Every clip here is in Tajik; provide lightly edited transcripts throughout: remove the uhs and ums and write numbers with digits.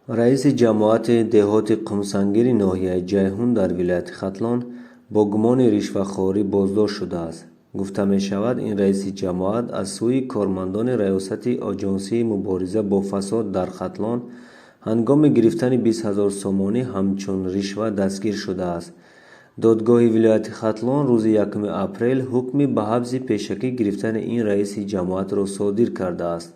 Раиси ҷамоати деҳоти Қумсангири ноҳияи Ҷайҳун дар вилояти Хатлон бо гумони ришвахорӣ боздошт шудааст. Гуфта мешавад, ин раиси ҷамоат аз сӯи кормандони Раёсати Оҷонсии мубориза бо фасод дар Хатлон ҳангоми гирифтани 20 000 сомонӣ ҳамчун ришва дастгир шудааст. Додгоҳи вилояти Хатлон рӯзи 1 апрел ҳукми ба ҳабси пешакӣ гирифтани ин раиси ҷамоатро содир кардааст.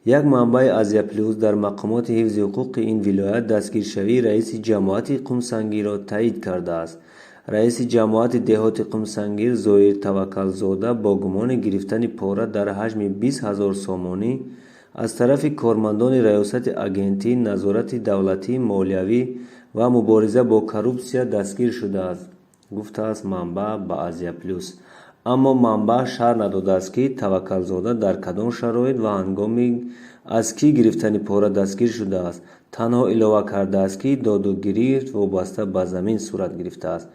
Як манбаи Азия-Плюс дар мақомоти ҳифзи ҳуқуқи ин вилоят дастгиршавии раиси ҷамоати Қумсангирро таъид кардааст. Раиси ҷамоати деҳоти Қумсангир Зоир Таваккалзода бо гумони гирифтани пора дар ҳаҷми 20 000 сомонӣ аз тарафи кормандони Раёсати Агентии назорати давлатии молиявӣ ва мубориза бо коррупсия дастгир шудааст, гуфтааст манбаъ ба Азия-Плюс. Аммо манбаъ шарҳ надодааст, ки Таваккалзода дар кадом шароит ва ҳангоми аз кӣ гирифтани пора дастгир шудааст. Танҳо илова кардааст, ки доду гирифт вобаста ба замин сурат гирифтааст.